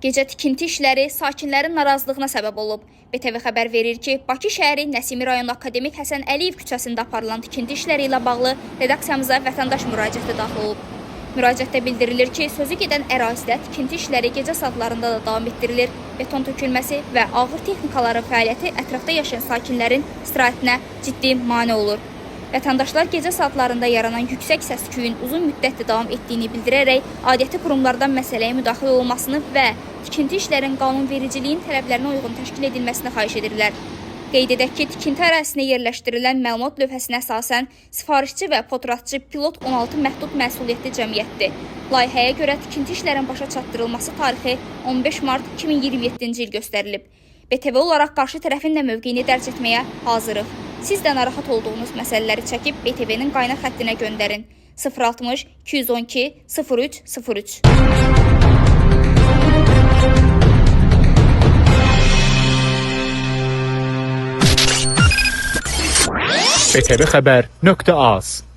Gecə tikinti işləri sakinlərin narazılığına səbəb olub. BTV xəbər verir ki, Bakı şəhəri Nəsimi rayonu Akademik Həsən Əliyev küçəsində aparılan tikinti işləri ilə bağlı redaksiyamıza vətəndaş müraciəti daxil olub. Müraciətdə bildirilir ki, sözü gedən ərazidə tikinti işləri gecə saatlarında da davam etdirilir. Beton tökülməsi və ağır texnikaların fəaliyyəti ətrafda yaşayan sakinlərin istirahətinə ciddi mane olur. Vətəndaşlar gecə saatlarında yaranan yüksək səs-küyün uzun müddətli davam etdiyini bildirərək aidiyyəti qurumlardan məsələyə müdaxilə olunmasını və tikinti işlərinin qanunvericiliyin tələblərinə uyğun təşkil edilməsini xahiş edirlər. Qeyd edək ki, tikinti ərazisinə yerləşdirilən məlumat lövhəsinə əsasən sifarişçi və potratçı Pilot 16 məhdud məsuliyyətli cəmiyyətdir. Layihəyə görə tikinti işlərinin başa çatdırılması tarixi 15 mart 2027-ci il göstərilib. BTV olaraq qarşı tərəfin də mövqeyini dərc etməyə hazırıq. Siz də narahat olduğunuz məsələləri çəkib BTV-nin qaynar xəttinə göndərin. 060 212 03 03. btvxəbər.az.